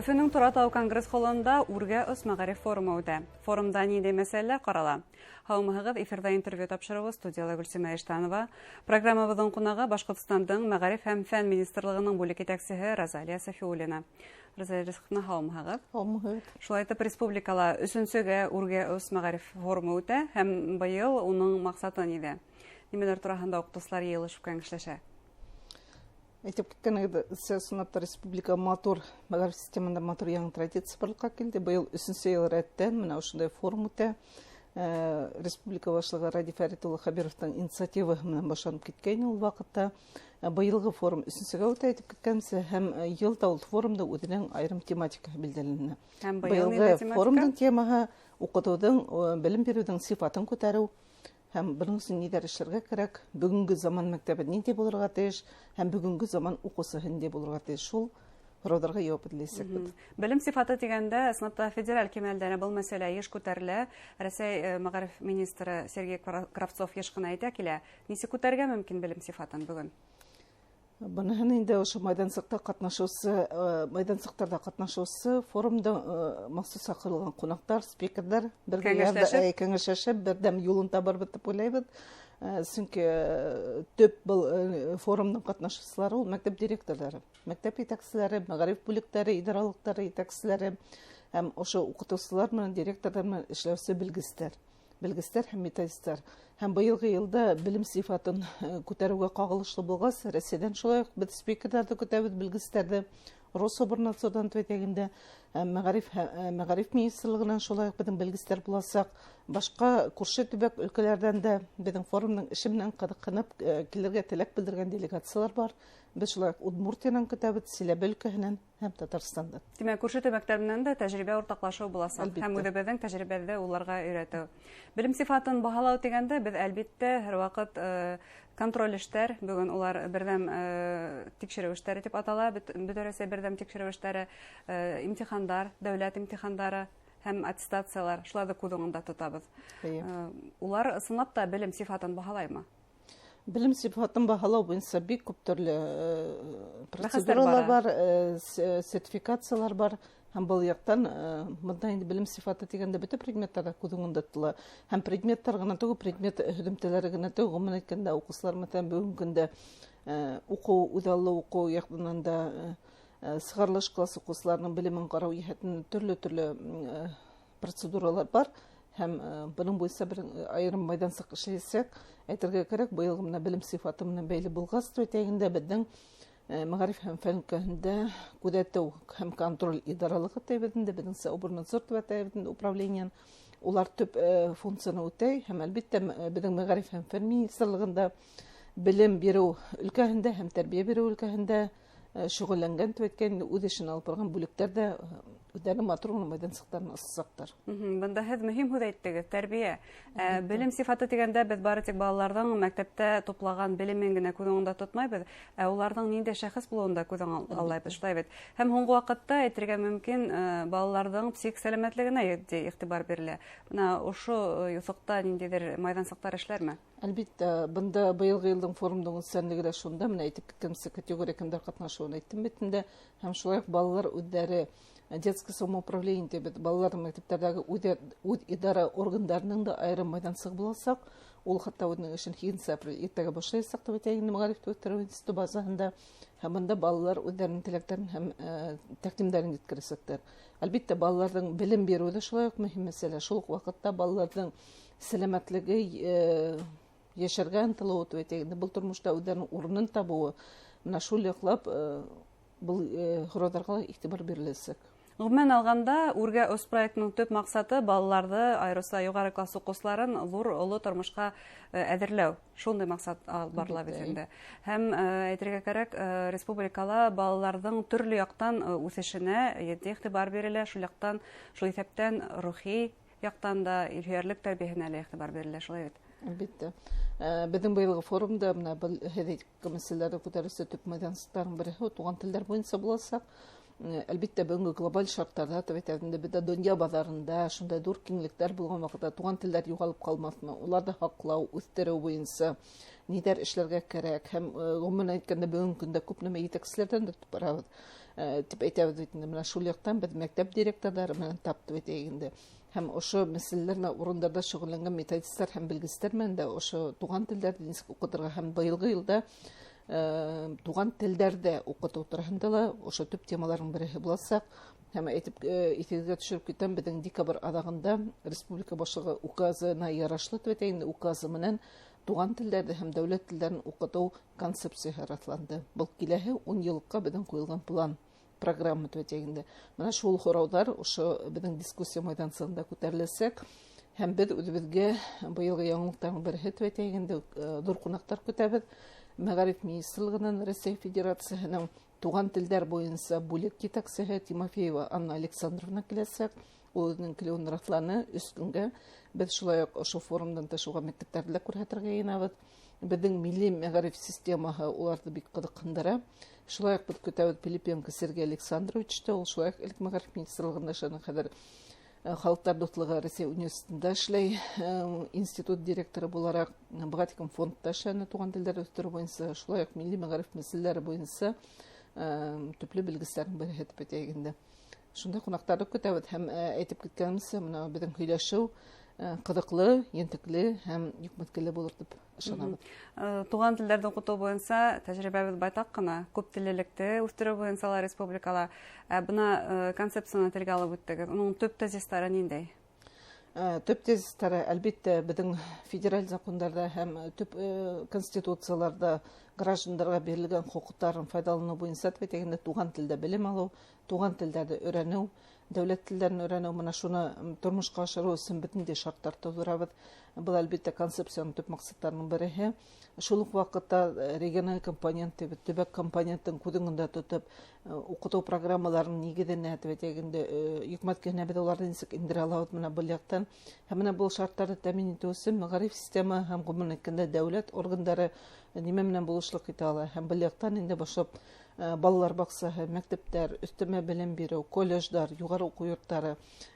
Өфөнөң Торатау конгресс-холында Үргә ос мәғариф форумы үтә. Форумда ниндәй мәсьәләләр ҡарала? Һаумыһығыҙ, эфирҙа интервью тапшырыуы, студияла Гөлсимә Иштанова. Программабыҙҙың ҡунағы Башҡортостандың мәғариф һәм фән министрлығының бүлек етәксеһе Розалия Сафиуллина. Розалия Ризҡовна, һаумыһығыҙ. Һаумыһығыҙ. Шулай итеп, республикала өсөнсөгә Үргә ос мәғариф форумы үтә һәм быйыл уның маҡсаты ниҙә? Нимәләр тураһында уҡытыусылар йыйылышып кәңәшләшә? Әйтеп киткәнегеҙсә, ысынлап та республика матур мәғариф системаһында матур яңы традиция барлыҡҡа килде. Быйыл өсөнсө йыл рәттән менә ошондай форум үтә. Республика башлығы Радий Фәрит улы Хәбировтың инициативаһы менән башланып киткәйне ул ваҡытта. Быйылғы форум өсөнсөгә үтә, әйтеп киткәнсә, һәм йыл да ул форумда үҙенең айырым тематикаһы билдәләнә. Һәм быйыл Быйылғы ниндәй тематика? Форумдың темаһы уҡытыуҙың, белем биреүҙең сифатын күтәреү. Һәм бының өсөн ниҙәр эшләргә кәрәк, бөгөнгө заман мәктәбе ниндәй булырға тейеш, һәм бөгөнгө заман уҡыусыһы ниндәй булырға тейеш, шул һорауҙарға яуап эҙләйәсәкбеҙ. Белем сифаты тигәндә, ысынлап та, федераль кимәлдә был мәсьәлә йыш күтәрелә. Рәсәй мәғариф министры Сергей Кравцов йыш ҡына әйтә килә, нисек күтәрергә мөмкин белем сифатын бөгөн? Быныһын инде ошо майҙансыҡта ҡатнашыусы, майҙансыҡтарҙа ҡатнашыусы форумда махсус саҡырылған ҡунаҡтар, спикерҙар бергә Кәңәшләшеп? Кәңәшләшеп, берҙәм юлын табырбыҙ тип уйлайбыҙ. Сөнки төп был форумдың ҡатнашыусылары ул мәктәп директорҙары, мәктәп етәкселәре, мәғариф бүлектәре, идаралыҡтары етәкселәре һәм ошо уҡытыусылар менән директорҙар менән эшләүсе белгестәр. Белгестәр һәм методисттар. Һәм быйылғы йылда белем сифатын күтәреүгә ҡағылышлы булғас, Рәсәйҙән шулай уҡ беҙ спикерҙарҙы көтәбеҙ, белгестәрҙе Рособорнадзорҙан тип әйтәгәндә, мәғариф министрлығынан шулай уҡ беҙҙең белгестәр буласаҡ. Башҡа күрше төбәк өлкәләрҙән дә беҙҙең форумның эше менән ҡыҙыҡһынып килергә теләк белдергән делегациялар бар. Беҙ шулай уҡ Удмуртиянан көтәбеҙ, Силәбе өлкәһенән һәм Татарстандан. Тимәк, күрше төбәктәр менән дә тәжрибә уртаҡлашыу буласаҡ. Әлбиттә. Һәм үҙебеҙҙең тәжрибәҙе уларға өйрәтеү. Белем сифатын баһалау тигәндә беҙ әлбиттә һәр ваҡыт контроль эштәр, бөгөн улар берҙәм тикшереү эштәре тип атала, Бөтә Рәсәй берҙәм тикшереү эштәре, имтихандар, дәүләт имтихандары һәм аттестациялар, шуларҙы күҙ уңында тотабыҙ. Улар ысынлап та белем сифатын баһалаймы? Белем сифатын баһалау буйынса бик күп төрлө Бәхәстәр процедуралар бара. бар, сертификациялар бар. Һәм был яҡтан бында инде белем сифаты тигәндә бөтә предметтар ҙа күҙ уңында тотола. Һәм предметтар ғына түгел, предмет һөҙөмтәләре генә түгел, ғөмүмән әйткәндә, уҡыусылар, мәҫәлән, бөгөнгө көндә уҡыу, үҙаллы уҡыу яғынан да сығарылыш класс уҡыусыларының белемен ҡарау йәһәтенән төрлө-төрлө процедуралар бар. Һәм бының буйынса бер айырым майҙансыҡ эшләйәсәк. Әйтергә кәрәк, быйыл менә белем сифаты менән бәйле булғас, тип әйтәйек, беҙҙең мәғариф һәм фән өлкәһендә күҙәтеү һәм контроль идаралығы тибеҙ инде, беҙҙең Обернадзор тип атайбыҙ инде управлениен. Улар төп функцияны үтәй һәм әлбиттә, беҙҙең мәғариф һәм фән министрлығында белем биреү өлкәһендә һәм тәрбиә биреү өлкәһендә шөғөлләнгән тип әйткән, үҙ эшен алып барған бүлектәр дә үҙҙәренең матур ғына майҙансыҡтарын асасаҡтар. Бында һеҙ мөһим һүҙ әйттегеҙ, тәрбиә. Белем сифаты тигәндә беҙ бары тик балаларҙың мәктәптә туплаған белемен генә күҙ уңында тотмайбыҙ, ә уларҙың ниндәй шәхес булыуын да күҙ аллайбыҙ, шулай бит. Һәм һуңғы ваҡытта әйтергә мөмкин, балаларҙың психик сәләмәтлегенә етди иғтибар бирелә. Бына ошо юҫыҡта ниндәйҙер майҙансыҡтар эшләрме? Әлбиттә, бында быйылғы йылдың форумдың үҙенсәлеге лә шунда, менә әйтеп киткәнсә, категория кемдәр ҡатнашыуын әйттем бит инде. Һәм шулай уҡ балалар үҙҙәре детское самоуправление тип бит, балаларҙың мәктәптәрҙәге үҙ идара органдарының да айырым майҙансығы буласаҡ. Ул хатта үҙенең эшен һигеҙенсе апрель иртәгә башлаясаҡ тип әйтәйек инде, мәғариф үҫтереү институты базаһында. Һәм бында балалар үҙҙәренең теләктәрен һәм тәҡдимдәрен еткерәсәктәр. Әлбиттә, балаларҙың белем биреүе дә шулай уҡ мөһим мәсьәлә. Шул уҡ ваҡытта балаларҙың сәләмәтлеге, йәшәргә ынтылыуы тип әйтәйек инде, был тормошта үҙҙәренең урынын табыуы, менә шул яҡлап был һорауҙарға ла иғтибар биреләсәк. Ғөмүмән алғанда, Үргә ос проектының төп маҡсаты балаларҙы, айырыуса юғары класс уҡыусыларын ҙур оло тормошҡа әҙерләү. Шундай маҡсат алып барыла бит инде. Һәм әйтергә кәрәк, республикала балаларҙың төрлө яҡтан үҫешенә етди иғтибар бирелә, шул яҡтан, шул иҫәптән рухи яҡтан да илһөйәрлек тәрбиәһенә лә иғтибар бирелә, шулай бит? Әлбиттә. Беҙҙең быйылғы форумда менә был һеҙ әйткән мәсьәләләрҙе күтәреүсе төп майҙансыҡтарҙың береһе туған телдәр буйынса буласаҡ. Әлбиттә, бөгөнгө глобаль шарттарҙа, тип әйтәбеҙ инде, беҙҙә донъя баҙарында шундай ҙур киңлектәр булған ваҡытта туған телдәр юғалып ҡалмаҫмы? Уларҙы һаҡлау, үҫтереү буйынса ниҙәр эшләргә кәрәк? Һәм ғөмүмән әйткәндә, бөгөнгө көндә күп нәмә етәкселәрҙән дә тотоп барабыҙ. Тип әйтәбеҙ бит инде. Менә шул яҡтан беҙ мәктәп директорҙары менән тап тип әйтәйек инде. Һәм ошо мәсьәләләр менән урындарҙа шөғөлләнгән методистар һәм белгестәр менән дә ошо туған телдәрҙе нисек уҡытырға һәм быйылғы йылда туған телдәрҙә уҡытыу тураһында ла ошо төп темаларҙың береһе буласаҡ. Һәм әйтеп иҫегеҙгә төшөрөп китәм, беҙҙең декабрь аҙағында республика башлығы указына ярашлы тип әйтәйек, указы менән туған телдәрҙе һәм дәүләт телдәрен уҡытыу концепцияһы раҫланды. Был киләһе 10 йыллыҡҡа беҙҙең ҡуйылған план, программа тип әйтәйек инде. Мына шул һорауҙар ошо беҙҙең дискуссия майҙансығында күтәреләсәк. Һәм беҙ үҙебеҙгә быйылғы яңылыҡтарҙың береһе тип әйтәйек инде, ҙур ҡунаҡтар көтәбеҙ. Мәғариф министрлығынан Рәсәй Федерацияһының туған телдәр буйынса бүлек етәксеһе Тимофеева Анна Александровна киләсәк. Ул үҙенең килеүен раҫланы 3 көнгә. Беҙ шулай уҡ ошо форумдан тыш уға мәктәптәрҙе лә күрһәтергә йыйынабыҙ. Беҙҙең милли мәғариф системаһы уларҙы бик ҡыҙыҡһындыра. Шулай уҡ беҙ көтәбеҙ Пилипенко Сергей Александровичты. Ул шулай уҡ элек мәғариф министрлығында эшләне, хәҙер Халыҡтар дуҫлығы Рәсәй университетында эшләй, институт директоры булараҡ, быға тиклем фондта эшләне туған телдәрҙе үҫтереү буйынса, шулай уҡ милли мәғариф мәсьәләләре буйынса төплө белгестәрҙең береһе тип әйтәйек инде. Шундай ҡунаҡтарҙы көтәбеҙ һәм әйтеп киткәнемсә, мына беҙҙең һөйләшеү ҡыҙыҡлы, ентекле һәм йөкмәткеле булыр тип ышанабыҙ. Туған телдәрҙе уҡытыу буйынса тәжрибәбеҙ байтаҡ ҡына, күп теллелекте үҫтереү буйынса ла республикала. Бына концепцияны телгә алып үттегеҙ. Уның төп тезистары ниндәй? Төп тезистары, әлбиттә, беҙҙең федераль закондарҙа һәм төп конституцияларҙа граждандарға бирелгән хоҡуҡтарын файҙаланыу буйынса тип әйтәйек инде, туған телдә белем алыу, туған телдәрҙе өйрәнеү, дәүләт телдәрен өйрәнеү, мына шуны тормошҡа ашырыу өсөн беҙ ниндәй шарттар тыуҙырабыҙ. Был, әлбиттә, концепцияның төп маҡсаттарының береһе. Шул уҡ ваҡытта региональ компонент тип, төбәк компонентын күҙ уңында тотоп, уҡытыу программаларының нигеҙенә тип әйтәйек инде, йөкмәткеһенә беҙ уларҙы нисек индерә алабыҙ мына был яҡтан. Һәм мына был шарттарҙы тәьмин итеү өсөн мәғариф системаһы һәм ғөмүмән әйткәндә дәүләт органдары нимә менән булышлыҡ итә ала. Һәм был яҡтан инде башлап балалар баҡсаһы, мәктәптәр, өҫтәмә белем биреү, колледждар, юғары уҡыу йорттары,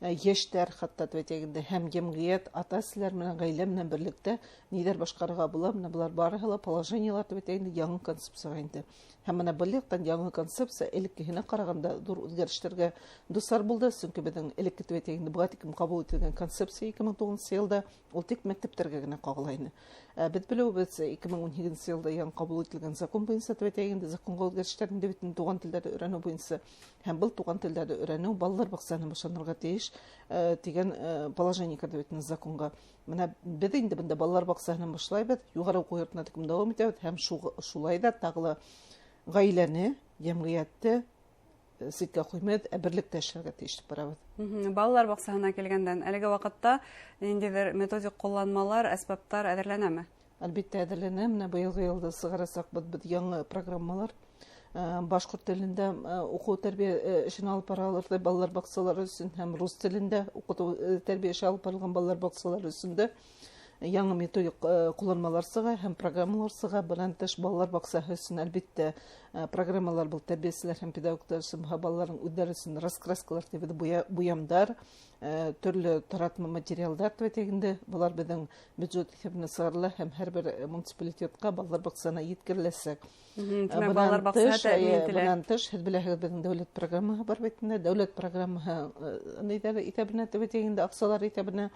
йәштәр хатта тип әйтәйек инде, һәм йәмғиәт, ата-әсәләр менән, ғаилә менән берлектә ниҙәр башҡарырға була, мына былар барыһы ла положениелар тип әйтәйек инде, яңы концепцияға инде. Һәм мына был яҡтан яңы концепция элеккеһенә ҡарағанда ҙур үҙгәрештәргә дусар булды, сөнки беҙҙең элекке тип әйтәйек инде, быға тиклем ҡабул ителгән концепция 2009 йылда ул тик мәктәптәргә генә ҡағыла ине. Беҙ белеүебеҙсә, 2018 йылда яңы ҡабул ителгән закон буйынса тип әйтәйек инде, законға үҙгәрештәр инде бит туған телдәрҙе өйрәнеү буйынса һәм был туған телдәрҙе өйрәнеү балалар баҡсаһынан башланырға тейеш тигән положение керҙе бит инде законға. Мына беҙ инде бында балалар баҡсаһынан башлайбыҙ, юғары уҡыу йортона тиклем дауам итәбеҙ һәм шулай ҙа тағы ла ғаиләне, йәмғиәтте ситкә ҡуймайбыҙ, ә берлектә эшләргә тейеш тип барабыҙ. Балалар баҡсаһына килгәндән, әлеге ваҡытта ниндәйҙер методик ҡулланмалар, әсбаптар әҙерләнәме? Әлбиттә әҙерләнә. Мына быйылғы йылда сығарасаҡбыҙ беҙ яңы программалар. Башҡорт телендә уҡыу тәрбиә эшен алып бараларҙы балалар баҡсалары өсөн һәм рус телендә уҡытыу тәрбиә эше алып барылған балалар баҡсалары өсөн дә яңы методик ҡулланмалар сыға һәм программалар сыға. Бынан тыш балалар баҡсаһы өсөн әлбиттә программалар был тәрбиәселәр һәм педагогтар өсөн, балаларҙың үҙҙәре өсөн раскраскалар тип буямдар, төрлө таратма материалдар тип әйтәйек инде. Былар беҙҙең бюджет иҫәбенә сығарыла һәм һәр бер муниципалитетҡа балалар баҡсаһына еткереләсәк. Тимәк, балалар баҡсаһы тәьмин ителә. Бынан тыш, һеҙ беләһегеҙ, беҙҙең дәүләт программаһы бар бит инде. Дәүләт программаһы ниҙәр иҫәбенә тип әйтәйек инде, аҡсалар иҫәбенә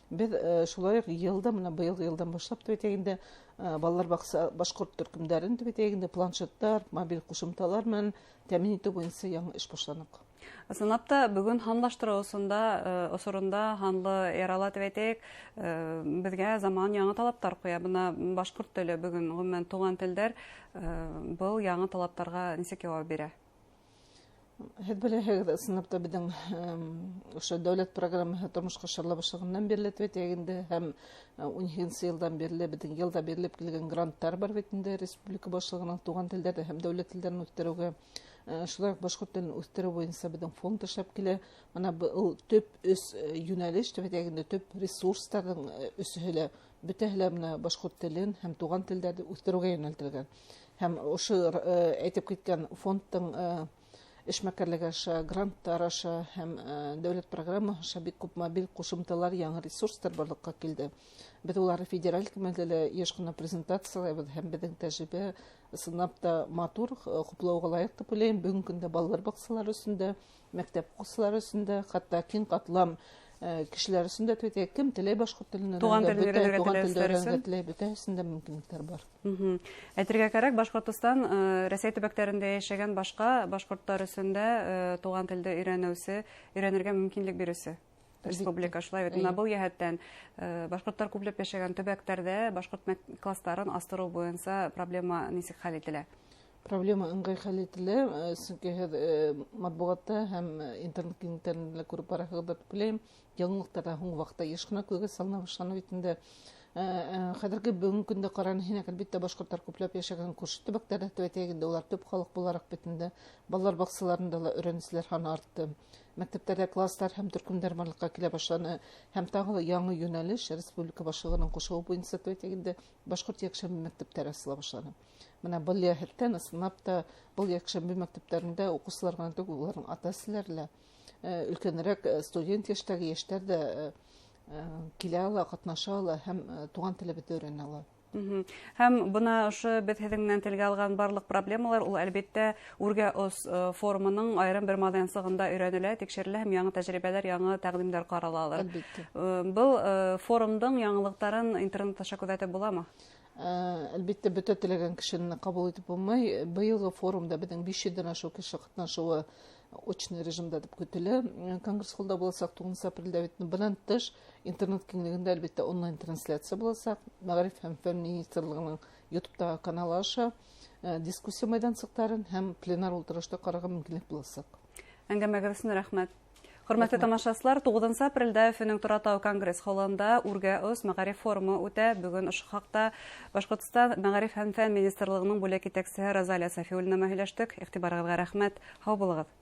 беҙ шулай уҡ йылда, мына быйылғы йылдан башлап тип әйтәйек инде, балалар баҡса башҡорт төркөмдәрен тип әйтәйек инде, планшеттар, мобиль ҡушымталар менән тәьмин итеү буйынса яңы эш башланыҡ. Ысынлап та, бөгөн һанлаштырыу осоронда һанлы эрала тип әйтәйек, беҙгә заман яңы талаптар ҡуя. Бына башҡорт теле бөгөн, ғөмүмән, туған телдәр был яңы талаптарға нисек яуап бирә? Һеҙ беләһегеҙ, ысынлап та беҙҙең ошо дәүләт программаһы тормошҡа ашырыла башлағандан бирле тип әйтәйек инде, һәм ун һигеҙенсе йылдан бирле беҙҙең йылда бирелеп килгән гранттар бар бит инде республика башлығының туған телдәрҙе һәм дәүләт телдәрен үҫтереүгә. Шулай уҡ башҡорт телен үҫтереү буйынса беҙҙең фонд эшләп килә. Мына был төп өс йүнәлеш тип әйтәйек инде, төп ресурстарҙың өсөһө лә, бөтәһе лә мына башҡорт телен һәм туған телдәрҙе үҫтереүгә йүнәлтелгән. Һәм ошо әйтеп киткән фондтың Эшмәкәрлек аша, гранттар аша һәм дәүләт программаһы аша бик күп мобиль ҡушымталар, яңы ресурстар барлыҡҡа килде. Беҙ уларҙы федераль кимәлдә лә йыш ҡына презентациялайбыҙ, һәм беҙҙең тәжрибә ысынлап та матур, хуплауға лайыҡ тип уйлайым. Бөгөнгө көндә балалар баҡсалары өсөн дә, мәктәп уҡыусылары өсөн дә, хатта киң ҡатлам кешеләр өсөн дә, кем теләй башҡорт телен өйрәнергә теләй, бөтә өсөн дә мөмкинлектәр бар. Әйтергә кәрәк, Башҡортостан Рәсәй төбәктәрендә йәшәгән башҡа башҡорттар өсөн дә туған телде өйрәнергә мөмкинлек биреүсе республика. Шулай бит. Бына был йәһәттән башҡорттар күпләп йәшәгән төбәктәрҙә башҡорт класстарын астырыу буйынса проблема нисек хәл ителә? Проблема ыңғай хәл ителә, сөнки һеҙ матбуғатта һәм интернет киңлектәрендә күреп бараһығыҙ тип уйлайым. Яңылыҡтар һуңғы ваҡытта йыш ҡына күҙгә салына башланы бит инде. Хәҙерге бөгөнгө көндә ҡараны һинәк, әлбиттә, башҡорттар күпләп йәшәгән күрше төбәктәрҙә тип әйтәйек инде, улар төп халыҡ булараҡ бит инде. Балалар баҡсаларында ла өйрәнеүселәр һаны артты. Мәктәптәрҙә класстар һәм төркөмдәр барлыҡҡа килә башланы. Һәм тағы ла яңы йүнәлеш республика башлығының ҡушыуы буйынса тип әйтәйек инде, башҡорт йәкшәмбе мәктәптәре асыла башланы. Бына был йәһәттән ысынлап та был йәкшәмбе мәктәптәрендә уҡыусылар ғына түгел, уларҙың ата-әсәләре лә, өлкәнерәк студент йәштәге йәштәр ҙә килә ала, ҡатнаша ала һәм туған телебеҙҙе өйрәнә ала. Һәм бына ошо беҙ һеҙҙең менән телгә алған барлыҡ проблемалар, ул әлбиттә Үргә ос форумының айырым бер майҙансығында өйрәнелә, тикшерелә һәм яңы тәжрибәләр, яңы тәҡдимдәр ҡаралалыр. Әлбиттә. Был форумдың яңылыҡтарын интернет аша күҙәтеп буламы? Әлбиттә, бөтә теләгән кешене ҡабул итеп булмай. Быйылғы форумда беҙҙең биш йөҙҙән ашыу кеше ҡатнашыуы очный режимда тип көтөлә. Конгресс холда буласаҡ туғыҙынсы апрелдә бит. Бынан тыш интернет киңлегендә әлбиттә онлайн трансляция буласаҡ. Мәғариф һәм фән министрлығының YouTube'тағы каналы аша дискуссия майҙансыҡтарын һәм пленар ултырышты ҡарарға мөмкинлек буласаҡ. Әңгәмәгеҙ өсөн рәхмәт. Хөрмәтле тамашасылар, туғыҙынсы апрелдә Өфөнөң Торатау конгресс холында Үргә ос мәғариф форумы үтә. Бөгөн ошо хаҡта Башҡортостан Мәғариф һәм фән министрлығының бүлек етәксеһе Розалия Сафиуллина менән һөйләштек. Иғтибарығыҙға рәхмәт. Һау булығыҙ.